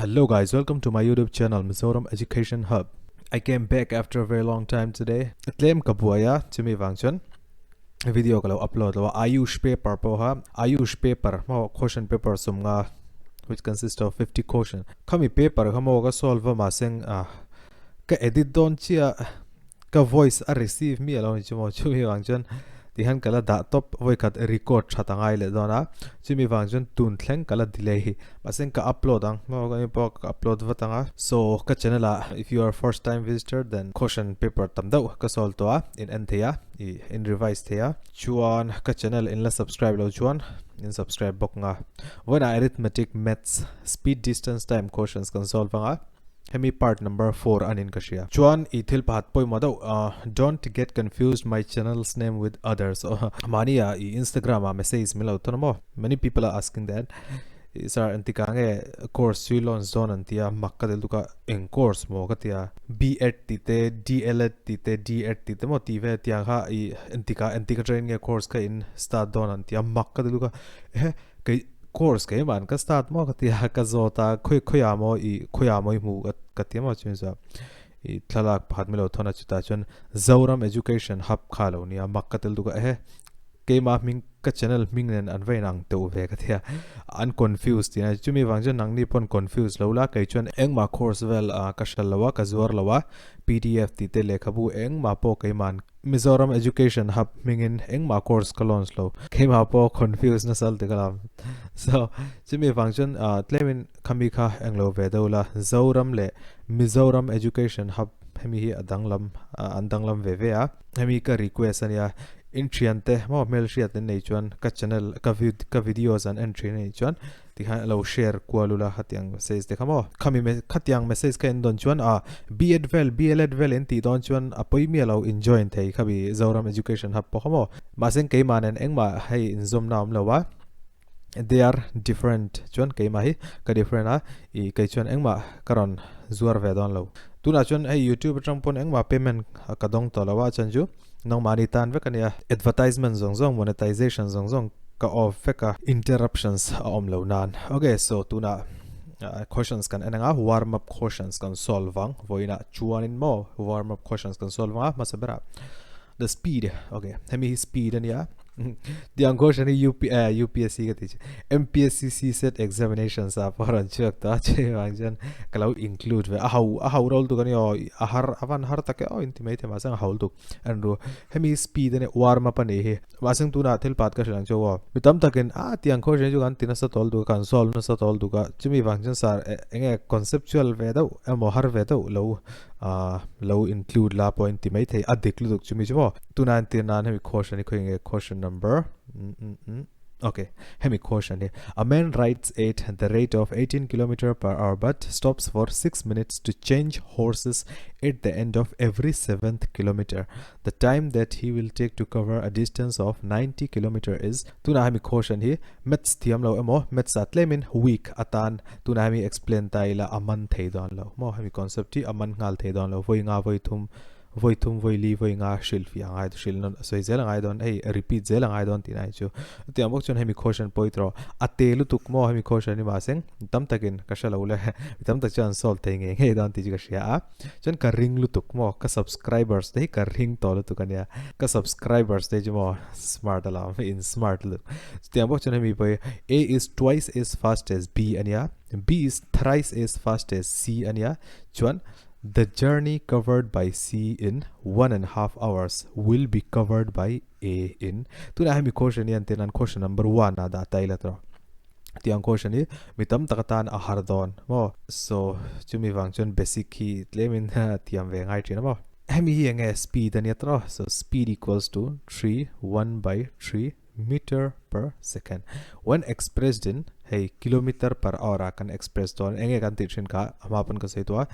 Hello guys, welcome to my YouTube channel Mizoram Education Hub. I came back after a very long time today. Tlem ka buai a, chumi vang chuan video ka lo upload lo a. Ayush paper pawha Ayush paper maw question paper sum nga which consists of 50 question. Khami paper kha maw ka solve a mahseng ah ka edit dawn chiah Ka voice a receive miah lo ni chu maw? Chumi vang chuan tihian ka la dah tawp, vawikhat record that a ngai leh dawn a, chumi vang chuan tun thleng ka la delay hi. Mahse ka upload ang, maw ka pawh ka upload vat ang a. So ka channel ah if you are first time visitor then question paper tam deuh ka solve tawh a, in en thei a, ih in revise thei a. Chuan ka channel in la subscribe lo chuan in subscribe bawk nga. Vawiinah arithmetic, maths, speed, distance, time questions kan solve ang a. Hemi part number 4 anin ka hria. Chuan i thil pakhat pawimawh deuh don't get confused my channel's name with others mahni ah i Instagram ah message min lo thawn a maw many people are asking that sir engtikah nge course chu i launch dawn an tia mak ka ti lutuk a eng course maw ka tia B.Ed tih te D.El.Ed tih te D.Ed tih te maw tih vel tiang kha i engtikah engtik atangin nge course kha in start dawn an tia mak ka ti lutuk a ehe kei Course keimah ka start maw ka ti a, ka zawt a, khawi khawiah maw i khawiah maw i hmuh ka ka ti maw chuan chuan i thlalak pakhat milo thawn a chutah chuan Zoram Education Hub kha lo nia mak ka tel duk a ehe keimah hming ka channel hming nen an va inang teuh ve ka ti a, an confuse tih a chumi vang chuan nangni pawn confuse lo la kei chuan engmah course vel ah ka hral lo a ka zuar lo a pdf tih te lehkhabu engmah pawh keimah Mizoram Education Hub hmingin engmah course ka launch lo. Keimah pawh confuse nasa ti ka lam. So, chumi vang chuan tlemin khami kha englo ve deuh la. Zoram leh Mizoram Education Hub hemi hi a danglam, an danglam ve ve a. Hemi ka request ania. In thiante maw hmelhriat an nei chuan ka channel ka ka videos an en thin anih chuan Tikhan a lo share kual ula khatiang message te kha maw. Khami khatiang message kha en dawn chuan a B.Ed vel B.El.Ed vel in tih dawn chuan a pawi miah lo in join thei khabi Zoram Education Hub pawh kha maw. Mahse keimah nen engmah hei inzawmna a awm lo a, they are different chuan keimah hi ka different a, ih kei chuan engmah ka rawn zuar ve dawn lo. Tunah chuan hei YouTube atang pawn engmah payment ka dawng tawh lo a chuan chu Nangmahni tan vek a nia. Advertisement zawng zawng, monetization zawng zawng ka off vek a, interruptions a awm lo nan. Ok, so tunah questions kan en ang a, warm up questions kan solve ang. Vawiinah chuanin maw warm up questions kan solve ang a, hmasa berah the speed, ok, hemi hi speed a nia. Tiang question hi UP, eh, UPSC ka ti chu. MPSC CSAT examinations ah pawh rawn chhuak tawh a, chumi vang chuan ka lo include ve. A ho, a ho rol tuk a ni aw, a har, a van har tak e aw inti maithei mahse a ho lutuk. En ru, hemi speed a nia, warm up a nih hi. Mahse tunah thil pat ka hrilh ang chu aw. Mi tam takin a tiang question chu kan ti nasa tawl duk a, kan solve nasa tawl duk a, chumi vang chuan sir eng nge conceptual ve deuh emaw har ve deuh lo ah lo include la pawh inti maithei a dik lutuk chumi chu maw. Tunah entir nan hemi question hi khawi nge question number Okay, hemi question hi. A man rides at the rate of 18 km per hour but stops for 6 minutes to change horses at the end of every 7th kilometer. The time that he will take to cover a distance of 90 km is tuna hemi question hi maths thiam lo emaw maths a tlemin weak atan tuna hemi explain ta ila a man thei dawn lo maw hemi concept hi a man nghal thei dawn lo voi nga voi thum Vawi thum, vawi li, vawi nga hrilh fih a ngai, hrilh nawn a sawi zel a ngai dawn, hei repeat zel a ngai dawn tih na hi chu. Chutiang bawk chuan hemi question pawh hi tawh a te lutuk maw hemi question hi mahse mi tam takin ka hre lo le, mi tam tak chuan an solve thei ngei ngei dawn tih chu ka hria a. Chuan ka ring lutuk maw, ka subscribers te hi ka ring tawh lutuk a nia, ka subscribers te chu maw smart a lam, in smart lutuk. Chutiang bawk chuan hemi pawh hi A is twice as fast as B a nia, B is thrice as fast as C a nia, chuan The journey covered by C in one and half hours will be covered by A in tunah hemi question hi an tir nan question number one ah dah ta ila tawh tiang question hi mi tam tak atan a har dawn maw so chumi vang chuan basic hi tlemin thiam ve ngai thin a maw hemi hi enge speed ania tawh so speed equals to 3 1 by 3 meter per second when expressed in hei kilometer per hour a kan express dawn enge kan tih thin kha a hma pawn ka sawi tawh a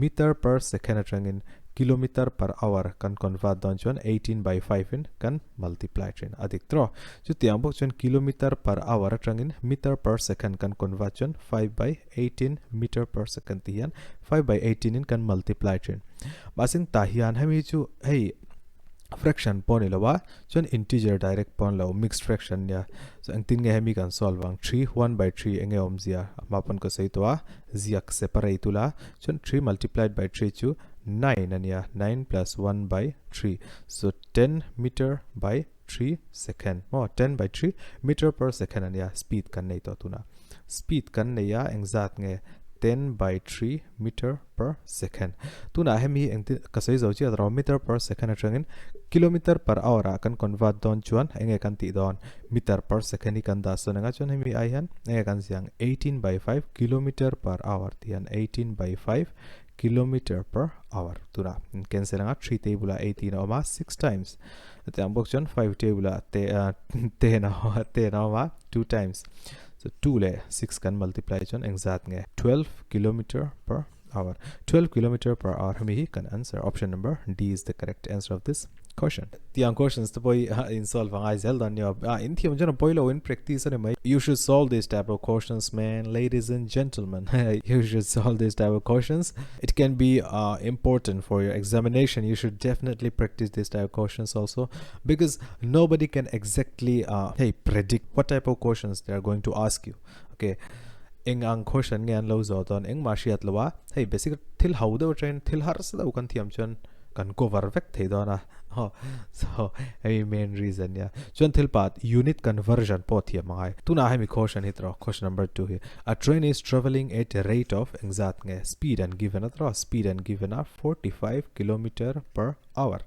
meter per second atangin kilometer per hour kan convert dawn chuan 18 by 5 in kan multiply thin a dik tawh chutiang bawk chuan kilometer per hour atangin meter per second kan convert chuan 5 by 18 meter per second ti hian 5 by 18 in kan multiply thin mahse tah hian hemi chu hei. Fraction pawh ni lo a, chuan integer direct pawh ni lo, mixed fraction nia. So engtin nge hemi kan solve ang? Three, one by three enge awmzia? A hma pawn ka sawi tawh a, ziak separate ula, chuan three multiplied by three chu nine a nia, nine plus one by three, so ten meter by three second maw, ten by three meter per second a nia, speed kan nei tawh tunah. Speed kan nei a, engzat nge? Ten by three meter per second. Tunah hemi hi engtin ka sawi zo chiah rawh meter per second atangin kilometer per hour ah kan convert dawn chuan enge kan tih dawn meter per second hi kan dah sawn anga chuan hemi ai hian enge kan ziah ang 18 by 5 kilometer per hour tih hian 18 by 5 kilometer per hour tunah in cancel anga 3 table ah 18 a awm a 6 times hetiang bawk chuan 5 table ah te 10 a awm a 10 a awm a 2 times so 2 leh 6 kan multiply chuan engzat nge 12 kilometer per hour 12 kilometer per hour hemi hi kan answer option number D is the correct answer of this question tiang questions te pawh hi in solve angai zel dan nia a in thiam chuan a pawi lo in practice ani mai you should solve this type of questions man ladies and gentlemen you should solve this type of questions it can be uh, important for your examination you should definitely practice this type of questions also because nobody can exactly uh, hey predict what type of questions they are going to ask you okay eng ang question nge an lo zawh dawn engmah hriat lo a hei basic thil ho deuh atangin thil harsa deuh kan thiam chuan kan cover vek thei dawn a aw so hei main reason nia chuan thil pat unit conversion pawh thiam angai tunah hemi question hi tawh question number 2 hi a train is travelling at a rate of engzat nge speed an given a tawh speed an given a 45 kilometer per hour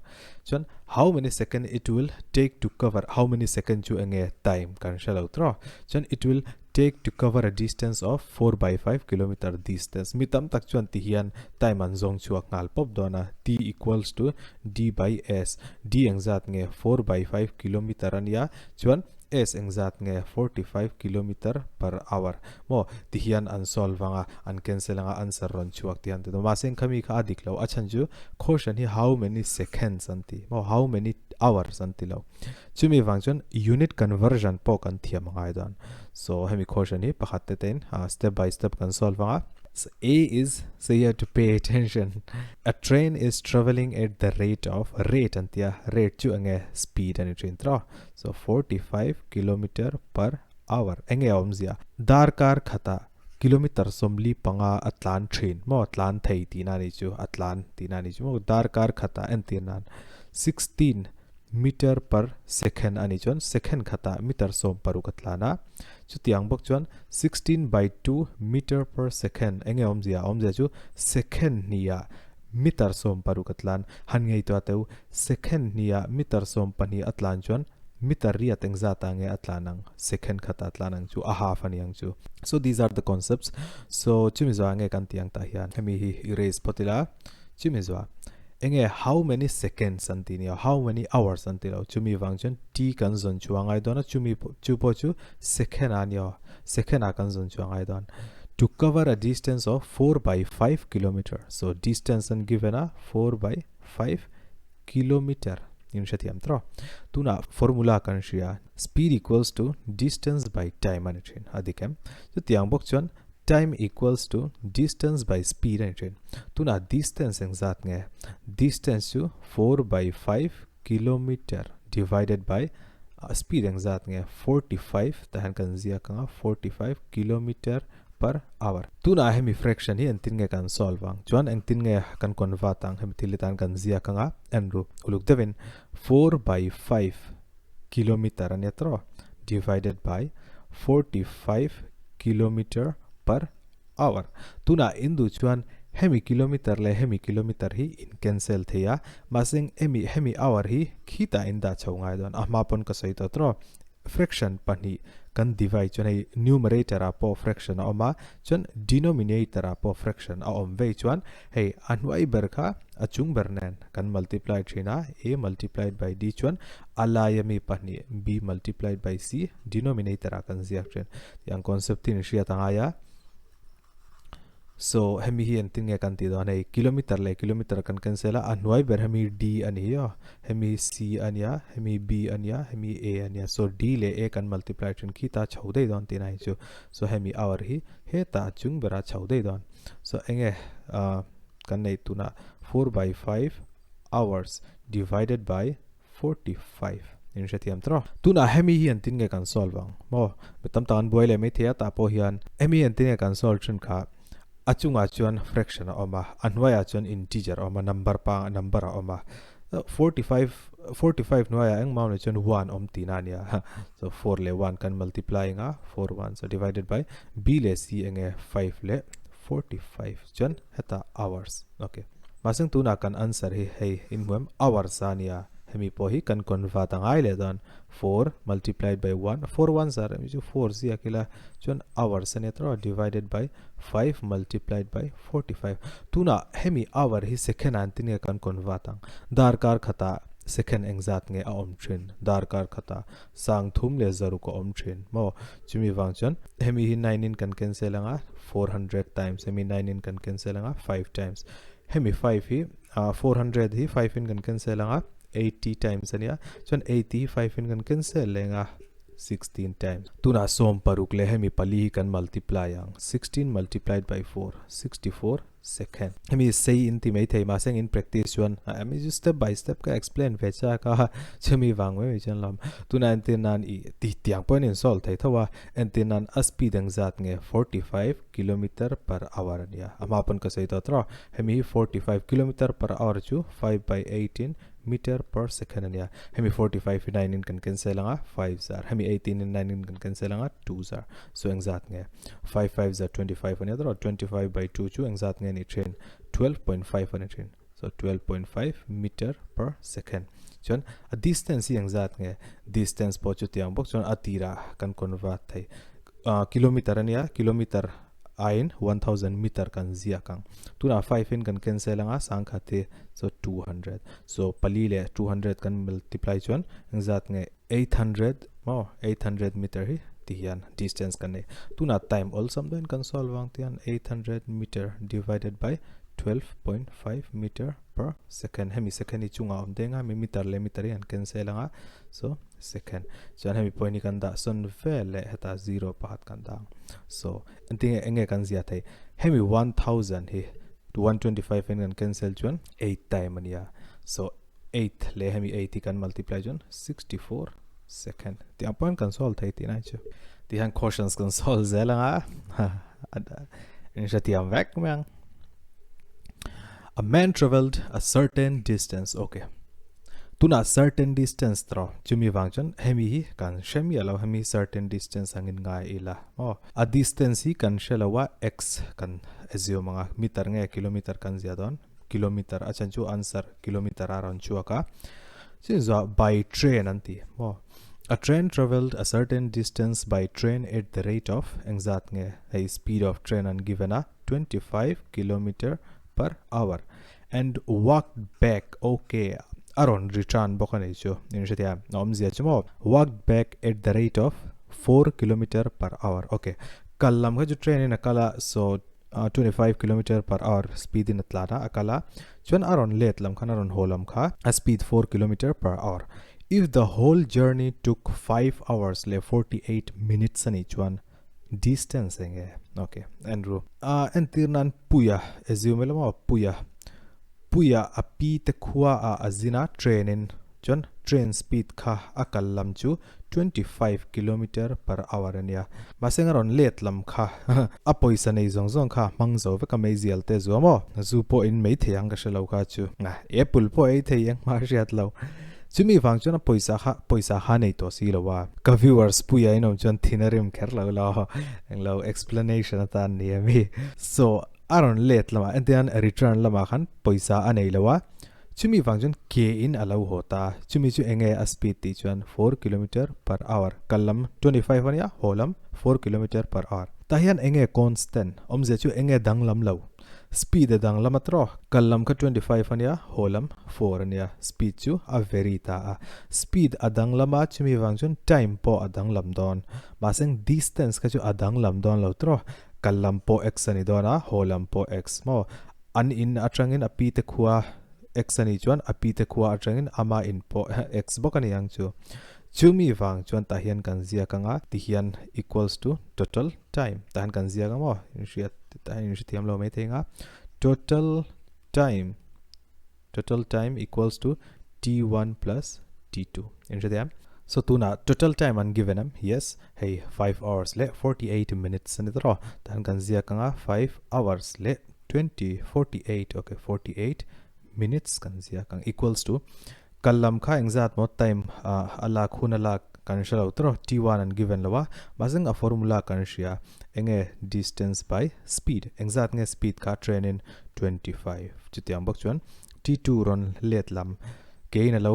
Chuan how many second it will take to cover, how many second chu enge time kan hre lo tawh. Chuan it will take to cover a distance of 4 by 5 kilometer distance. Mi tam tak chuan ti hian time an zawng chhuak nghal pawp dawn a, t equals to d by s. D engzat nge 4 by 5 kilometer a nia, chuan S engzat nge 45 kilometer per hour maw ti hian an solve anga an cancel anga answer rawn chhuak tih an ti dawn mahse khami kha a dik lo a chhan chu question hi how many seconds an ti maw how many hours an ti lo chumi vang chuan unit conversion pawh kan thiam angai dawn so hemi question hi pakhat te tein step by step kan solve anga So A is, so you have to pay attention. A train is traveling at the rate of, rate an tia, rate chu enge speed ani thin tra. So 45 kilometer per hour enge a awmzia darkar khatah kilometer 45 a tlan thin maw tlan thei tihna a nih chu a tlan tihna a nih chu maw darkar khatah entir nan 16 meter per second a nih chuan second khatah meter 16 a tlan a chutiang bawk chuan 16 by 2 meter per second enge awmzia awmzia chu second hniah Meter 16 a tlan. Han ngaihtuah teu, second hniah meter 12 a tlan chuan meter riat engzat ah nge a tlan ang? Second khat ah tlan ang chu, a half a ni ang chu. So these are the concepts. So chumi zuah nge kan tih ang tah hian hemi hi erase phawt ila, chumi zuah enge how many seconds an tih nia, how many hours an ti lo, chumi vang chuan t kan zawn chu a ngai dawn a, chumi chu pawh chu second ah nia, second ah kan zawn chu a ngai dawn. To cover a distance of 4 by 5 kilometer. So distance an given a 4 by 5 kilometer. In hrethiam tro. Tuna formula kan hria speed equals to distance by time ani thin adikem. Chu tiang bawk chuan time equals to distance by speed ani thin. Tuna distance engzat nge? Distance chu 4 by 5 kilometer divided by speed engzat nge 45 tah hian kan ziak anga 45 kilometer per hour. Tunah hemi fraction hi engtin nge kan solve ang chuan engtin nge kan convert ang hemi thil hi tan kan ziak anga en ru uluk deuhin 4 by 5 kilometer ania tawh divided by 45 kilometer per hour. Tunah in duh chuan hemi kilometer leh hemi kilometer hi in cancel thei a, mahse emi hemi hour hi khitah in dah chho ngai dawn. A hma pawn ka sawi tawh tawh. Fraction pahnih kan divide chuan hei numerator ah pawh fraction a awm a, chuan denominator ah pawh fraction a awm vei chuan hei a hnuai ber kha a chung ber nen kan multiply thin a, a multiplied by d chuan a laia mi pahnih b multiplied by c denominator ah kan ziak thin. Tiang concept hi in hriat a ngai a. So hemi hi engtin nge kan tih dawn hei kilometer leh kilometer kan cancel a, a hnuai ber hemi D a ni hi aw, hemi C a nia, hemi B a nia, hemi A a nia, so D leh A kan multiply thin khi ta chho daih dawn tihna hi chu. So hemi hour hi hetah a chung berah chho daih dawn. So enge kan neih tunah 4 by 5 hours divided by. 45 in hrethiam tawh. Tunah hemi hi an tin nge kan solve ang maw? Mi tam tak an buai leh mai thei a, tah pawh hian hemi hi an tin nge kan solve thin kha a chungah chuan fraction a awm a, a hnuaiah chuan integer a awm a, number pang number a awm a. 45 45 hnuaiah engmah awm lo chuan 1 awm tihna a nia. So 4 leh 1 kan multiply anga 4 1 so divided by b leh c enge 5 leh 45 chuan hetah hours. Okay. Mahse tunah kan answer hi hei in hmu em hours a nia hemi pawh hi kan convert a ngai leh dawn 4 multiplied by 1 4 ones are hemi chu 4 ziak ila chuan hours a nia tawh divided by 5 multiplied by 45 tunah hemi hour hi second ah engtin nge kan convert ang darkar khatah second engzat nge a awm thin darkar khatah sang thum leh zaruk a awm thin maw chumi vang chuan hemi hi 9 in kan cancel anga 400 times hemi 9 in kan cancel anga 5 times hemi 5 hi 400 hi 5 in kan cancel anga 80 times ania chuan 80 hi 5 in kan cancel leh anga 16 times tunah sawm paruk leh hemi pali hi kan multiply ang 16 multiplied by 4 64 second hemi sei in ti mai thei mahse in practice chuan hemi chu step by step ka explain ve chak a chumi vang mai mai chuan lam tunah entir nan i ti tiang pawhin in solve thei tho a entir nan a speed engzat nge 45 kilometer per hour ania a hma pawn ka sawi tawh tawh hemi hi 45 kilometer per hour chu 5 by 8 in meter per second ania hemi 45 hi 9 in kan cancel anga 5 zar hemi 18 in 9 in kan cancel anga 2 zar so engzat nge 5 5 zar 25 ania tawh 25 by 2 chu engzat nge ni thin 12.5 ani thin so 12.5 meter per second chuan a distance hi engzat nge distance pawh chu tiang bawk chuan a tirah kan convert thei kilometer ania kilometer aiin 1000 meter kan ziak ang tunah 5 in kan cancel anga sangkhat hi so 200 so pali leh 200 kan multiply chuan engzat nge 800 maw 800 meter hi ti hian distance kan nei tunah time awlsam dawn kan solve ang tihian 800 meter divided by 12.5 meter per second hemi second hi chungah awm deng a hemi meter leh meter hi an cancel anga so second chuan hemi point hi kan dah sawn vel leh hetah zero pakhat kan dah ang so engtinge enge kan zia thei hemi 1000 hi 125 in kan cancel chuan 8 time ania so 8 leh hemi 8 hi kan multiply chuan 64 second tiang pawhin kan solve thei tihna chu tihian questions kan solve zel anga in hrethiam vek mai ang a man traveled a certain distance okay Tunah certain distance tawh chumi vang chuan hemi hi kan hre miah lo hemi certain distance angin ngai ila maw a distance hi kan hre lo a x kan assume anga meter nge kilometer kan ziah dawn kilometer a chhan chu answer kilometer a rawn chhuak a chin zuah by train an ti maw a train travelled a certain distance by train at the rate of engzat nge hei speed of train an given a 25 kilometer per hour And walked back ok a rawn return bawk a nih chu in hretia a awmzia chu maw walked back at the rate of 4 kilometer per hour ok kal lam kha chu train in a kal a so 25 kilometer per hour speed in a tlan a a kal a chuan a rawn let lam khan a rawn haw lam kha a speed 4 kilometer per hour if the whole journey took 5 hours leh 48 minutes a nih chuan Distance eng nge? Ok, Andrew. A entir nan Puia, assume ila maw? Puia. Puia a pi te khua ah a zin a train in chuan train speed kha a kal lam chu 25 kilometer per hour a nia. Mahse a rawn let lam kha a pawisa nei zawng zawng kha a hmang zo vek a meizial te zua maw? Zu pawh in mai thei ang ka hre lo kha chu. Apple pawh ei thei engmah a hriat lo. Chumi vang chuan a pawisa kha pawisa kha nei tawh si lo a. Ka viewers puia in awm chuan thin a rim kher lo lo englo explanation atan ni ami. So a rawn let lamah entian return lamah khan pawisa a nei lo a. Chumi vang chuan ke in a lo haw ta. Chumi chu enge a speed tih chuan 4 kilometer per hour kal lam 25 ania haw lam 4 kilometer per hour. Tah hian enge constant awmzia chu enge danglam lo. Speed a danglam a tawh. Kal lam kha 25 a nia, haw lam 4 a nia. Speed chu a vary ta a. Speed a danglam a, chumi vang chuan time pawh a danglam dawn. Mahse distance kha chu a danglam dawn lo tawh. Kal lam pawh x a ni dawn a, haw lam pawh x maw. An in atangin a pi te khua x a nih chuan a pi te khua atangin ama in pawh x bawk a ni ang chu. Chumi vang chuan tah hian kan ziak anga tihian equals to total time tah hian kan ziak ang maw inhriat tah hian inhrethiam lo mai thei anga total time total time equals to t1 plus T2 in hre diam. So tunah total time an given em? Yes, hei 5 hours leh 48 minutes a ni tawh. Tan kan ziak anga 5 hours leh 20 48 okay 48 minutes kan ziak ang equals to kal lam kha engzat maw time a lak hun a lak kan hre lo tawh T1 an given lo a mahse a formula kan hria enge distance by speed engzat nge speed kha train in 25 chutiang bawk chuan T2 rawn let lam kein a lo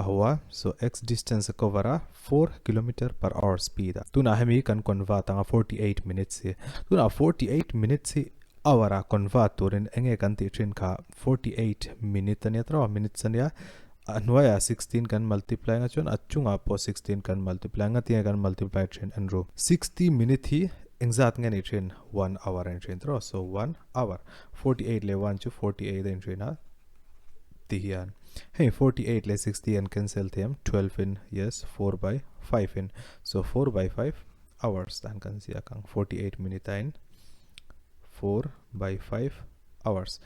ho a so x distance a cover a 4 kilometer per hour speed a tunah hemi kan convert anga 48 minutes hi tunah 48 minutes hi hour a convert turin enge kan tih thin kha 48 minute ania tawh minutes ania a hnuaiah 16 kan multiply anga chuan a chungah pawh 16 kan multiply anga tinge kan multiply thin en ru 60 minute hi engzat nge ni thin 1 hour a ni thin tawh so 1 hour 48 leh 1 chu 48 a in thin a ti hian hei 48 leh 60 an cancel thiam 12 in yes 4 by 5 in so 4 by 5 hours dan kan ziak ang 48 minute a in 4 by 5 hours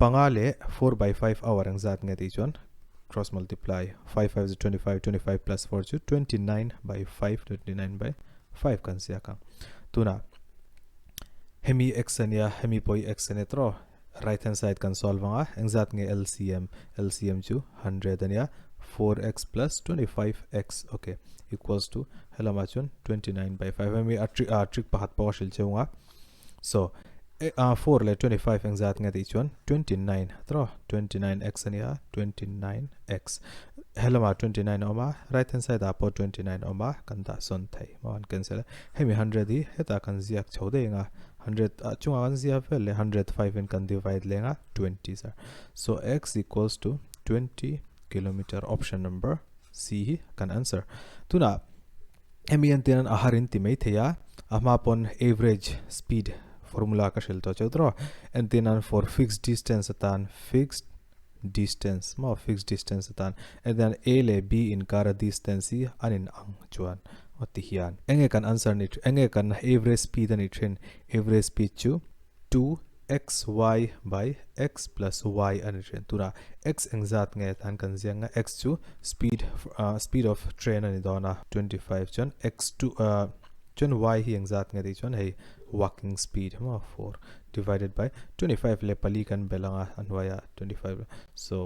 panga leh 4 by 5 hour ang zat nge tih chuan cross multiply 5 5 is 25 25 plus 4 chu 29 by 5 29 by 5 kan ziak ang tuna hemi x ania hemi pawh hi x ania tawh right hand side kan solve anga engzat nge LCM LCM chu 100 ania 4x plus 25x okay equals to helama chuan 29 by 5 hemi a trick a trick pakhat pawh a hrilh cheu anga so 4 leh 25 engzat nge tih chuan 29 tawh 29x ania 29x helama 29 a awm a right hand side ah pawh 29 a awm a kan dah sawn thei maw an cancel a hemi 100 hi hetah kan ziak chho daih anga 100 ah chungah kan ziah vel leh 105 in kan divide leng a 20 zar so x equals to 20 kilometer option number C hi kan answer tunah hemi an tian a harin ti mai thei a a hma pawn average speed formula ka hril tawh cheu tawh entin an for fixed distance atan fixed distance maw fixed distance atan and then A leh B inkara distance hi an in ang chuan aw ti hian enge kan answer ni enge kan average speed ani thin average speed chu 2xy by x plus y ani thin tuna x engzat nge tan kan ziak nga x chu speed speed of train ani dawn a 25 chuan x 2 chuan y hi engzat nge tih chuan hei walking speed maw 4 divided by 25 leh pali kan bel anga a hnuaiah 25 so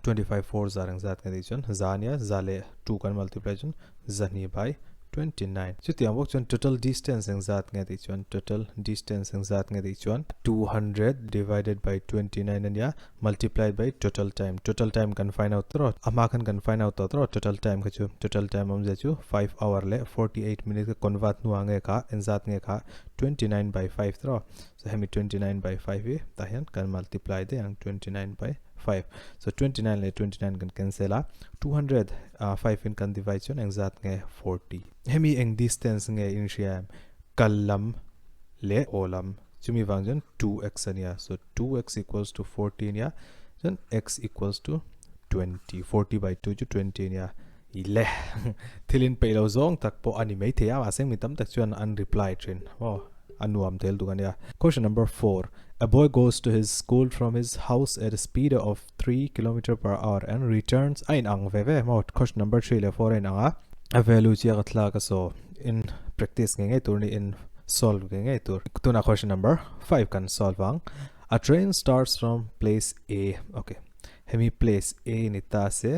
25 4 zar engzat nge tih chuan za ania za leh 2 kan multiply chuan zahnih by 29 chutiang bawk chuan total distance engzat nge tih chuan total distance engzat nge tih chuan 200 divided by 29 ania multiplied by total time total time kan find out tawh a hma khan kan find out tawh tawh total time kha chu total time awmzia chu 5 hour leh 48 minute ka convert hnuah nge kha engzat nge kha 29 by 5 tawh so hemi 29 by 5 hi tah hian kan multiply daih ang 29 by 5 so 29 leh 29 kan cancel a 200 5 in kan divide chuan engzat nge 40 hemi eng distance nge in hria em kal lam leh aw lam chumi vang chuan 2x ania so 2x equals to 40 ania chuan x equals to 20 40 by 2 chu 20 ania i le thilin peih lo zawng tak pawh ani mai thei a mahse mi tam tak chuan an reply thin aw a nuam tel tuk ania question number 4 a boy goes to his school from his house at a speed of 3 km per hour and returns a in ang ve ve maw question number 3 leh 4 a in ang a a value chiah ka thlak a so in practice ngei ngei tur ni in solve ngei ngei tur tuna question number 5 kan solve ang a train starts from place A okay hemi place A ni ta se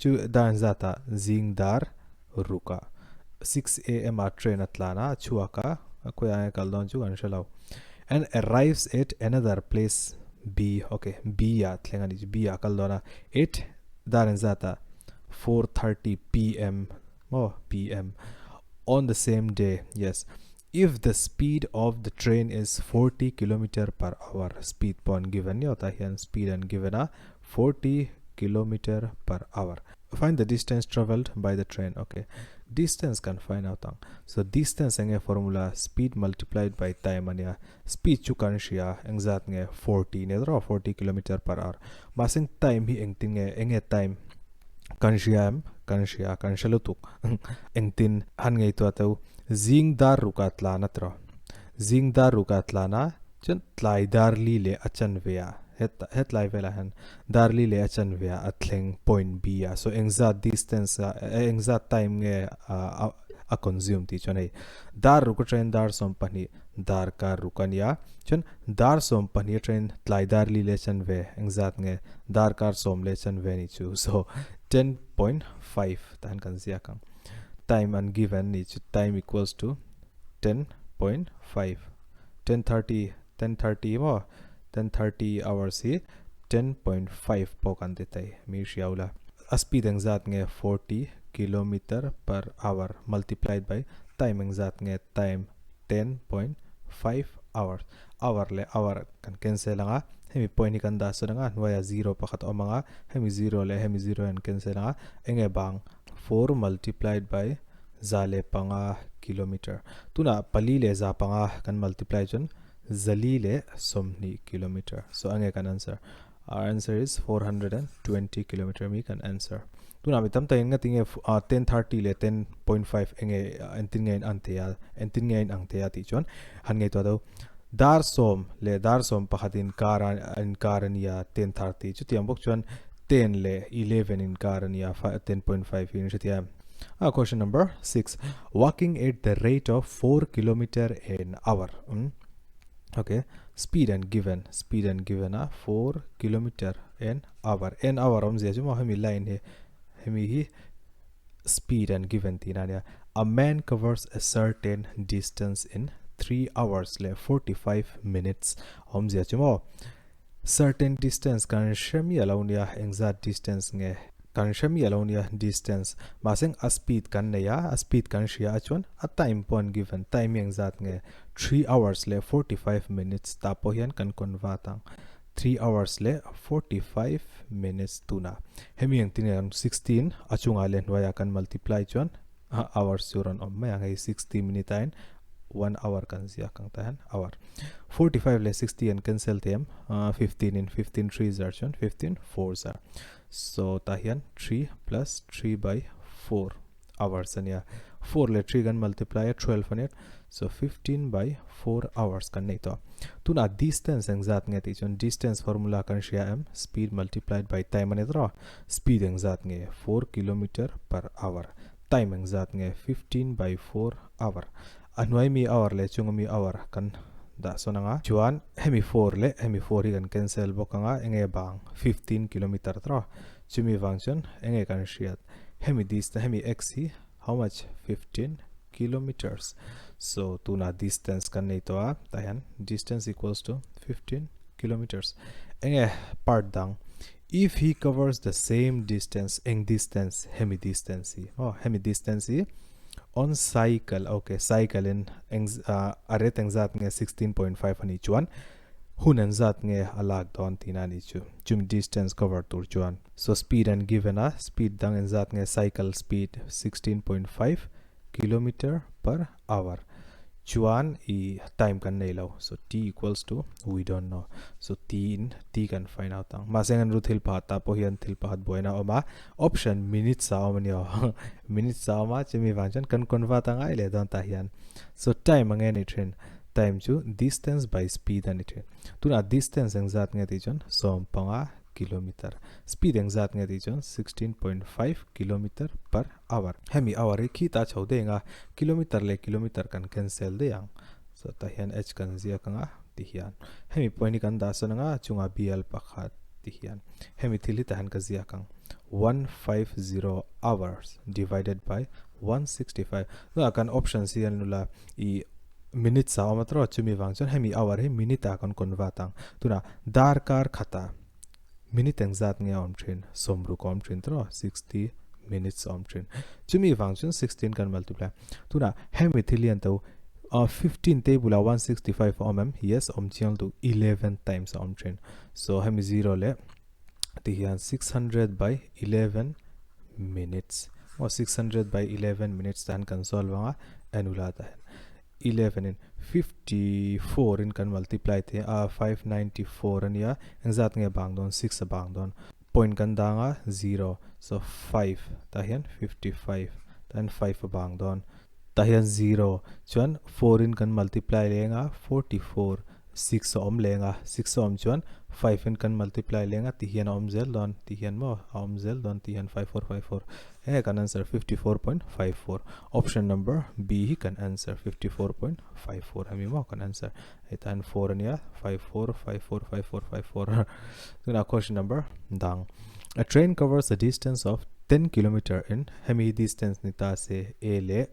chu dar zata zing dar ruka 6 am a train a tlana chhuaka khoya nge kal dawn chu kan hrelo and arrives at another place B okay B ah thleng ani B ah kal dawn a at dar zata 4:30 pm maw pm on the same day yes if the speed of the train is 40 kilometer per hour speed pawh an given ni tah hian speed an given a 40 kilometer per hour find the distance traveled by the train okay distance kan find out ang so distance enge formula speed multiplied by time ania speed chu kan hria engzat nge 40 ne draw 40 kilometer per hour mahse time hi engtin nge enge time kan hria em kan hria kan hre lutuk engtin han ngei tua teu zing dar ruka tlana tro zing dar ruka tlana chuan tlai dar li leh a chan ve a. Het hetlai velah hian dar li leh a chanve ah a thleng point B ah so engzat distance ah engzat time nge a a consume tih chuan hei dar ruk atangin dar 20 darkar ruk a nia chuan dar 20 atangin tlai dar li leh chanve engzat nge darkar 10 leh chanve a nih chu so 10.5 tah hian kan ziak ang time an given nih chu time equals to 10.5 10:30 10:30 maw 10:30 hours hi 10.5 pawh kan ti thei mi hriau la a speed engzat nge 40 kilometer per hour multiplied by time engzat nge time 10.5 hours hour leh hour kan cancel anga hemi point hi kan dah sawn anga hnuaiah zero pakhat a awm anga hemi zero leh hemi zero hi an cancel anga enge bang 4 multiplied by 105 kilometer tunah 4 leh 500 kan multiply chuan 420 kilometer so enge kan answer our answer is 420 kilometer mi kan answer tunah mi tam takin nga tinge 10:30 leh 10.5 enge entin nge in an thei a entin nge in ang thei a tih chuan han ngei tawh do dar 10 leh dar 11 in kar in kar ania 10:30 chutiang bawk chuan 10 leh 11 in kar ania 10.5 in hretia Question number 6 walking at the rate of 4 kilometer an hour okay speed and given speed and given a 4 kilometer an hour an hour awmzia chu maw hemi line hi hemi hi speed and given tih na ania a man covers a certain distance in 3 hours leh 45 minutes awmzia chu maw certain distance kan hre miah lo nia engzat distance nge kan hre miah lo nia distance mahse a speed kan nei a a speed kan hria a chuan a time pawh an given time hi engzat nge 3 hours leh 45 minutes tah pawh hian kan convert ang 3 hours leh 45 minutes tuna hemi engtin nge 16 a chungah leh hnuaiah kan multiply chuan hours chu rawn awm mai ang hei 60 minute ah hian 1 hour kan ziak ang tah hian hour 45 leh 60 an cancel them 15 in 15 3 zar chuan 15 4 zar so tah hian 3 plus 3 by 4 hours ania 4 leh 3 kan multiply a 12 ania so 15 by 4 hours kan nei tawh tuna distance engzat nge tih chuan distance formula kan hria em speed multiplied by time ani tawh speed engzat nge 4 kilometer per hour time engzat nge 15 by 4 hour a hnuai mi hour leh chunga mi hour kan dah sawn anga chuan hemi 4 leh hemi 4 hi kan cancel bawk anga enge bang 15 kilometer tawh chumi vang chuan enge kan hriat hemi distance hemi x hi how much 15 kilometers so tuna distance kan nei tawh a tah hian distance equals to 15 kilometers enge part dang if he covers the same distance eng distance hemi distance hi oh hemi distance hi on cycle okay cycle in eng a rate engzat nge 16.5 ani chuan hun engzat nge a lak dawn tihna ani chu chumi distance cover tur chuan so speed an given a speed dang engzat nge cycle speed 16.5 kilometer per hour chuan i time kan nei lo so t equals to we don't know so t in t kan find out ang mahse an ru thil pahat ta pawh hian thil pahat buaina awm a option minutes a awm ania minutes a awm a chumi vang chuan kan convert angai leh dawn tah hian so time ange ni thin time chu distance by speed ani thin tuna distance engzat nge tih chuan 15 kilometer speed engzat nge tih chuan 16.5 kilometer per hour hemi hour hi khi ta chho dei anga kilometer leh kilometer kan cancel dei ang so tah hian h kan ziak anga ti hian hemi point hi kan dah sawn anga chunga bl pakhat ti hian hemi thil hi tah hian ka ziak ang 150 hours divided by 165 tunah kan options hi an lula i minutes a awm a tawh chumi vang chuan hemi hour hi minute ah kan convert ang tunah darkar khata minute engzat nge a awm thin 60 a awm thin tawh 60 minutes a awm thin chumi vang chuan 16 kan multiply tunah hemi thil hian to 15 table a 165 a awm em yes awm chiang tu 11 times a awm thin so hemi 0 leh ti hian 600 by 11 minutes o 600 by 11 minutes tan kan solve anga anula ta hian 11 in 54 in kan multiply the a 594 ania engzat nge bang don 6 a bang don point kan danga 0 so 5 ta hian 55 tan 5 a bang don ta hian 0 chuan 4 in kan multiply lenga 44. Six a awm leng a, six a awm chuan five in kan multiply leng a ti hian a awm zel dawn ti hian maw a awm zel dawn ti hian five four five four he kan answer 54.54 option number B hi kan answer 54.54 hemi maw kan answer heta hian four ania five four five four five four five four tuna question number dang a train covers a distance of 10 kilometer in hemi distance ni ta se A leh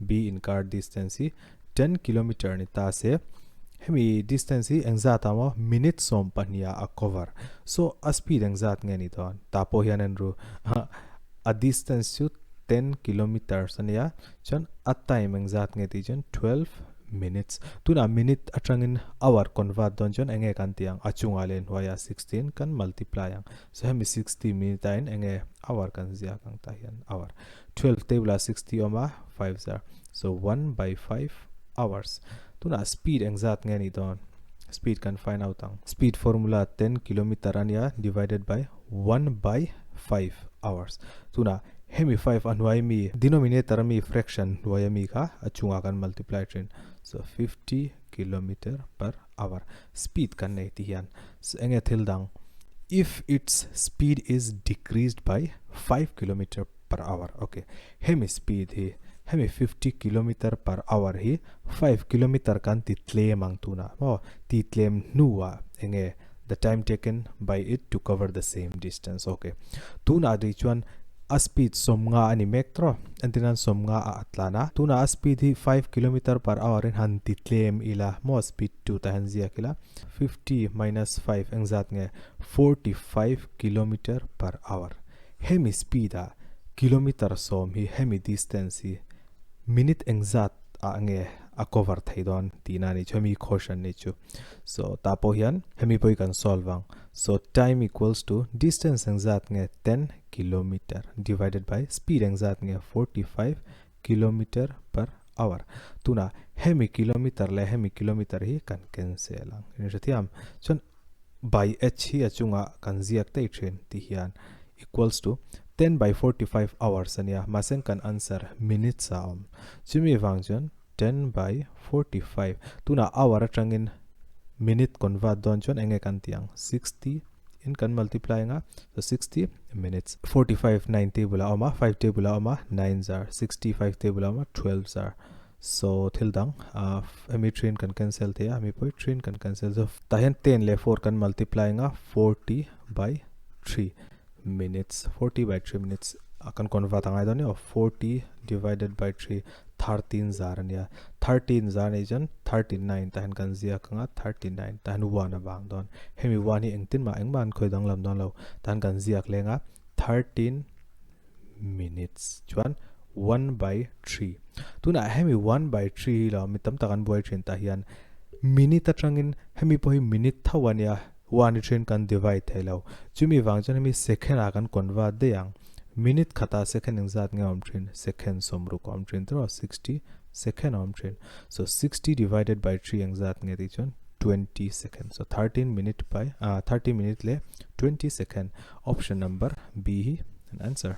B inkar distance hi 10 kilometer ni ta se hemi distance hi engzat ah maw minute 20 ah a cover so a speed engzat nge ni dawn tah pawh hian en ru a distance chu 10 kilometers ania chuan a time engzat nge tih chuan 12 minutes tunah minute atangin hour convert dawn chuan enge kan tih ang a chungah leh hnuaiah 16 kan multiply ang so hemi 60 minute ah in enge hour kan ziak ang tah hian hour 12 table ah 60 awm a 5 zar so 1 by 5 hours tunah speed engzat nge nih dawn speed kan find out ang speed formula 10 kilometer ania divided by 1 by 5 hours tunah hemi 5 a hnuai mi denominator ami fraction hnuai ami kha a chungah kan multiply thin so 50 kilometer per hour speed kan nei ti hian so enge thil dang if its speed is decreased by 5 kilometer per hour ok hemi speed hi hemi 50 kilometer per hour hi 5 kilometer kan ti tlem ang tunah maw ti tlem hnuah enge the time taken by it to cover the same distance ok tunah dei chuan a speed sawmnga a ni mek tawh entirnan sawmnga a a tlan a tunah a speed hi 5 kilometer per hour in han ti tlem ila maw speed 2 tah hian ziak ila 50 minus 5 engzat nge 45 kilometer per hour Hemi speed ah kilometer 10 hi hemi distance hi minute engzat ah nge a cover thei dawn tihna a ni chu hemi question ni chu. So tah pawh hian hemi pawh hi kan solve ang. So time equals to distance engzat nge 10 kilometer divided by speed engzat nge 45 kilometer per hour. Tunah hemi kilometer leh hemi kilometer hi kan cancel ang. In hrethiam chuan by h hi a chungah kan ziak daih thin tih hian equals to 10 by 45 hours a nia mahse kan answer minutes a awm chumi vang chuan 10 by 45 tunah hour atangin minute convert dawn chuan enge kan tih ang 60 in kan multiply anga so 60 minutes 45 9 table a awm a 5 table a awm a 9 zar 65 table a awm a 12 zar So thil dang hemi 3 in kan cancel thei a hemi pawh hi 3 in kan cancel so tah hian 10 leh 4 kan multiply anga 40 by 3 minutes 40 by 3 minutes a kan convert angai dawn nia 40 divided by 3 13 zar ania 13 zar nei chuan 39 tah hian kan ziak anga 39 tah hian 1 a vang dawn hemi 1 hi engtin mah engmah an khawi danglam dawn lo tah hian kan ziak leng a 13 minutes chuan 1 by 3 tunah hemi 1 by 3 hi lo mi tam tak an buai thin tah hian minute atangin hemi pawh hi minute tho ania 1 hi thin kan divide thei lo chumi vang chuan hemi second ah kan convert daih ang minute khatah second engzat nge awm thin second 60 awm thin tawh 60 second awm thin so 60 divided by 3 engzat nge tih chuan 20 second so 13 minute by 30 minute leh 20 second Option number B hi an answer.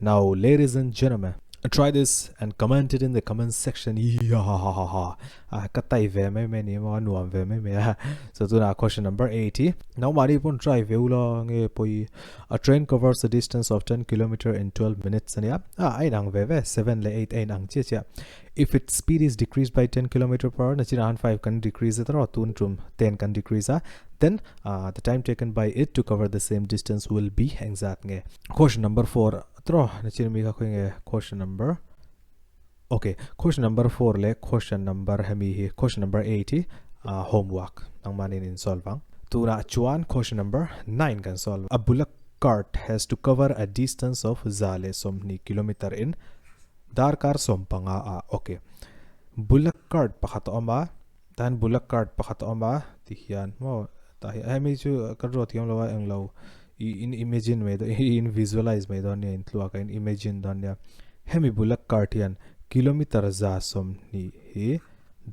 Now ladies and gentlemen, try this and comment it in the comment section. Ya ha ha ha ha. Ah, ka tai ve mai mai ni maw nuam ve mai mai a. So tuna question number 80. Now mari pon try ve ula nge poi. A train covers a distance of 10 km in 12 minutes ania. Ah, ai nang ve ve 7 le 8 ai nang chia chia. If its speed is decreased by 10 km per hour, na china han 5 kan decrease taro tun tum 10 kan decrease a. Then the time taken by it to cover the same distance will be engzat nge. Question number 4 tro na chin mi kha khoi nge question number okay question number 4 le question number hemi hi question number 8 hi homework nangman in in solve ang tuna chuan question number 9 kan solve a bullock cart has to cover a distance of 120 kilometer in darkar 15 a okay bullock cart pakhat a awm a Tan bula card pakhat a awm a ti hian maw tah hi hemi chu ka ruat thiam lo a englo i in imagine mai dawn i in visualize mai dawn nia in tluak a in imagine dawn nia hemi bula card hian kilometer 120 hi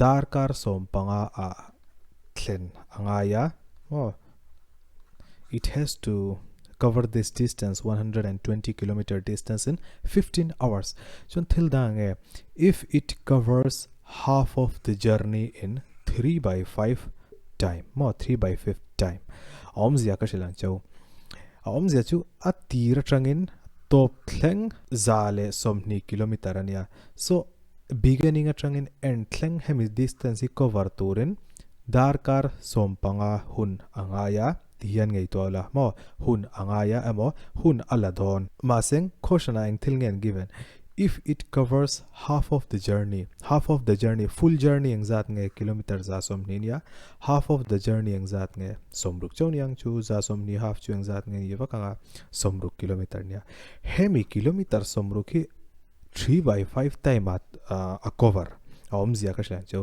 darkar 15 ah thlen a ngai a maw it has to cover this distance 120 kilometer distance in 15 hours chuan thil dang nge if it covers half of the journey in 3 by 5 time maw 3 by fifth time. A awmzia ka hrilh ang cheu. A awmzia chu a tir atangin tawp thleng 120 kilometer a nia. So beginning atangin end thleng hemi distance hi cover turin darkar 15 hun a ngai a ti hian ngaihtuah ula maw hun a ngai a emaw hun a la dawn. Mahse question ah eng thil nge an given? If it covers half of the journey, half of the journey, full journey engzat nge kilometer 120 nia, half of the journey engzat nge 60 chauh niang chu 120 half chu engzat nge ni vak anga 60 kilometer nia. Hemi kilometer 60 hi 3 by 5 time ah a cover a awmzia ka hria ang chu.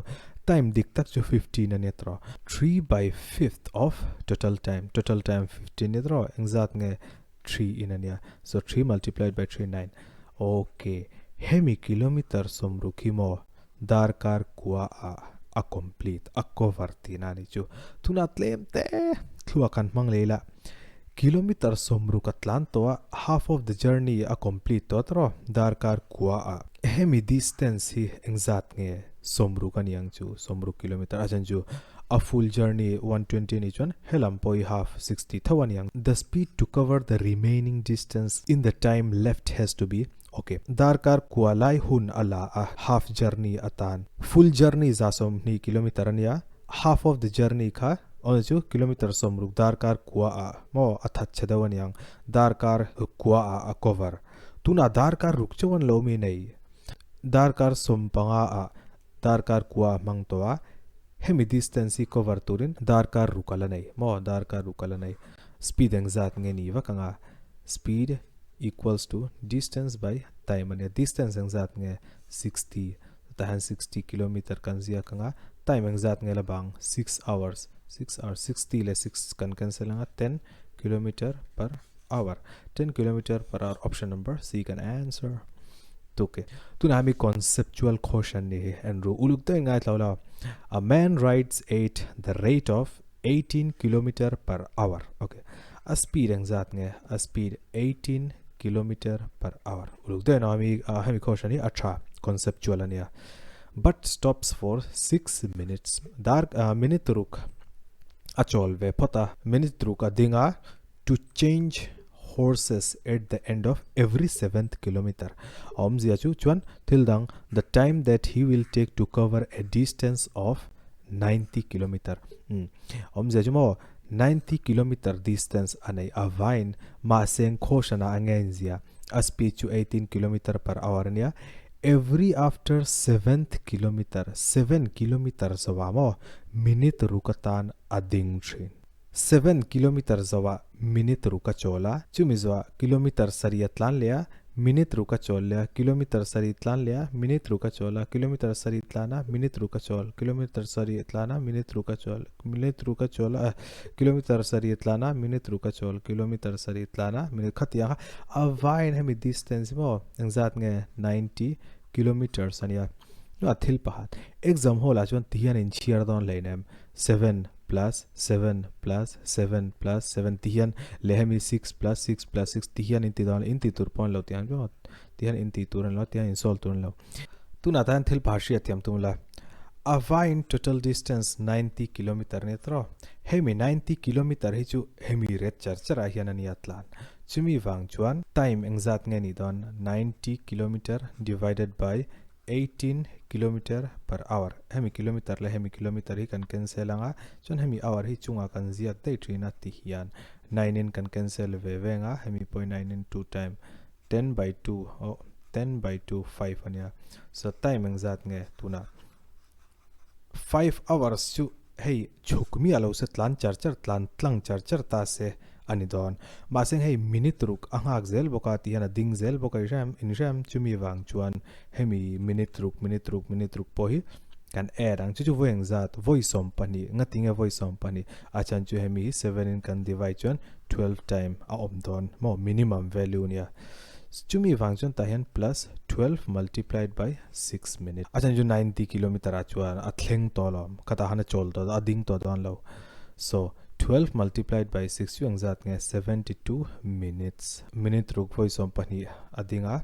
Time dik tak chu 15 a nia tawh. 3 by fifth of total time, total time 15 nia tawh engzat nge 3 in a nia. So 3 multiplied by 3 9. Ok. Hemi kilometer 60 hi maw darkar kua ah a complete, a cover tihna a ni chu. Tunah tlem te thluak kan hmang leh ila. Kilometer 60 a tlan tawh a, half of the journey a complete tawh tawh darkar kua ah. Hemi distance hi engzat nge 60 a ni ang chu, 60 kilometer a chan chu a full journey 120 a nih chuan helam pawh hi half 60 tho a ni ang. The speed to cover the remaining distance in the time left has to be ok. Darkar kua lai hun a la a half journey atan. Full journey 120 kilometer a nia, half of the journey kha awmze chu kilometer 60 darkar kua ah maw a that chhe deuh a ni ang, darkar kua ah a cover. Tunah darkar ruk chauh an lo mi nei. Darkar 15 ah darkar kua a hmang tawh a, hemi distance hi cover turin darkar ruk a la nei maw, darkar ruk a la nei. Speed engzat nge ni vak anga, speed equals to distance by time a nia, distance engzat nge 60, chutah hian 60 kilometer kan ziak anga, time engzat nge la bang 6 hours, 6 hours, 60 leh 6 kan cancel anga 10 kilometer per hour, 10 kilometer per hour option number C kan answer. Okay. Tuna mi conceptual question ni hi en ru uluk te ngai tlau la. A man rides at the rate of 18 kilometer per hour. Okay. A speed engzat nge? A speed 18 kilometer per hour. Uluk te no mi hemi question hi a tha conceptual ania. But stops for 6 minutes. Dark minute ruk a chawl ve phawt a. Minute ruk a ding a to change horses at the end of every seventh kilometer. A awmzia chu chuan thil dang the time that he will take to cover a distance of 90 kilometer. Um awmzia chu maw 90 kilometer distance a nei a vain mahse khawhran ah a ngeinzia a speed chu 18 kilometer per hour ania every after seventh kilometer 7 kilometer zawah maw minute ruk atan a ding thin. 7 kilometer zawah minute ruk a chawl a, chumi zawah kilometer sarih a tlan leh a, minute ruk a chawl leh a, kilometer sarih tlan leh a, minute ruk a chawl a, kilometer sarih tlan a, minute ruk a chawl, kilometer sarih tlan a, minute ruk a chawl, minute ruk a chawl a, kilometer sarih tlan a, minute ruk a chawl, kilometer sarih tlan a, minute khatiang kha a vaiin hemi distance hi maw engzat nge 90 kilometers a nia. A thil pakhat exam hall ah chuan tihian a inchhiar dawn hleinem 7 plus 7 plus 7 plus 7 ti hian leh hemi 6 plus 6 plus 6 ti hian in ti dawn in ti tur pawh an lo ti ang chu ti hian in ti tur an lo ti hian in solve tur an lo tunah tan thil phah hriat thiam tum la a vain total distance 90 kilometer ni tro hemi 90 kilometer hi chu hemi ret char char ah hian ania tlan chumi vang chuan time engzat nge ni dawn 90 kilometer divided by 18 kilometer per hour hemi kilometer leh hemi kilometer hi kan cancel anga chuan hemi hour hi chungah kan ziak daih thin a ti hian 9 in kan cancel ve ve anga hemi pawh hi 9 in 2 time 10 by 2 oh 10 by 2 5 ania so time engzat nge tunah 5 hours chu hei chhuk miah lo se tlan char char tlan tlang char char ta se a ni dawn. Mahse hei minute ruk a nghak zel bawk a tih hian a ding zel bawk a i hrem in hrem chumi vang chuan hemi minute ruk minute ruk minute ruk pawh hi kan add ang chu chu vawi engzat vawi 12 ngatinge vawi 12 a chhan chu hemi hi 7 in kan divide chuan 12 time a awm dawn maw minimum value nia. Chumi vang chuan tah hian plus 12 multiplied by 6 minute. A chhan chu 90 kilometer ah chuan a thleng tawh lo khatah khan a chawl tawh a ding tawh dawn lo. So 12 multiplied by 6 chu engzat nge 72 minutes. Minute ruk vawi 12 a ding a.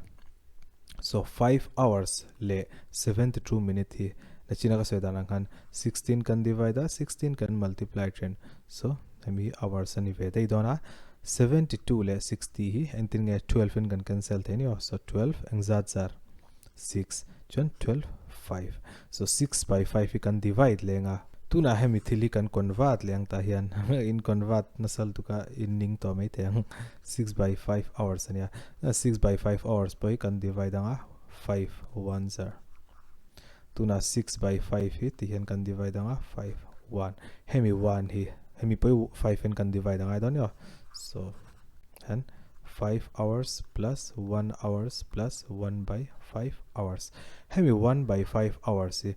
So 5 hours leh 72 minute hi Nachina ka sawi dan ang khan 16 kan divide a, 16 kan multiply thin. So hemi hi hours a ni ve daih dawn a. 72 leh 60 hi engtin nge 12 in kan cancel thei ni aw. So 12 engzat zar 6 chuan 12 5. So 6 by 5 hi kan divide leng a. Tunah hemi thil hi kan convert leh ang tah hian in convert nasal tuka in ning tawh mai thei ang. 6 by 5 hours a nia. 6 by 5 hours pawh hi kan divide ang a 5 1 zar. Tunah 6 by 5 hi ti hian kan divide ang a 5 1. Hemi 1 hi hemi pawh hi 5 hian kan divide angai dawn nia. So hian 5 hours plus 1 hours plus 1 by 5 hours. Hemi 1 by 5 hours hi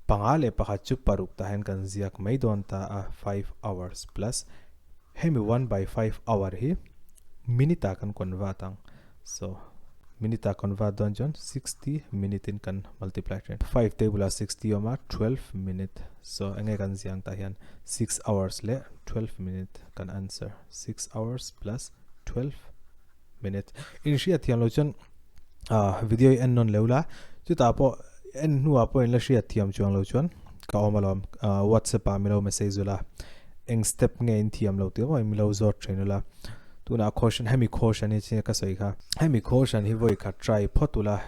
panga leh pakhat chu paruk tah hian kan ziak mai dawn ta a 5 hours plus hemi 1 by 5 hour hi minute ah kan convert ang. So minute ah convert dawn chuan 60 minute in kan multiply thin. 5 table ah 60 awm a 12 minute. So enge kan ziang tah hian 6 hours leh 12 minute kan answer. 6 hours plus 12 minute. In hriat thiam lo chuan ah video hi en nawn leu la. Chutah pawh en hnuah pawh in la hriat thiam chuang lo chuan ka awm alawm ah WhatsApp ah milo message ula eng step nge in thiam lo tih maw milo zawt thin ula. Tunah caution hemi caution hi chinge ka sawi kha. Hemi caution hi vawi khat try phawt ula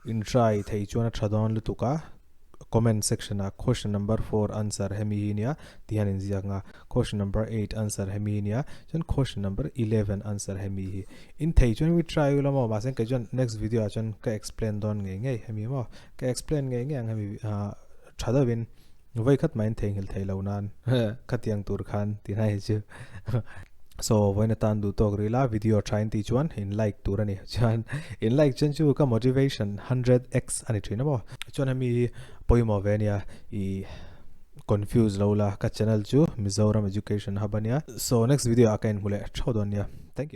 in try thei chuan a tha dawn lutuk a. Comment section ah question number 4 answer hemi hi nia ti hian in ziak nga question number 8 answer hemi hi nia chuan question number 11 answer hemi hi in thei chuan we try ula maw mahse kei chuan next video ah chuan ka explain dawn ngei ngei hemi maw ka explain ngei ngei ang hemi ah tha deuh in vawi khat mah in theihnghilh thei lo nan khatiang tur khan ti nai chu so vawiin atan duh tawk rih la video tha in tih chuan in like tur a ni chuan in like chuan chu ka motivation 100x a ni thin a maw chuan hemi hi pawimawh ve ania i confuse lo la ka channel chu Mizoram Education Hub ania so next video ah ka inhmu leh theuh dawn nia thank you.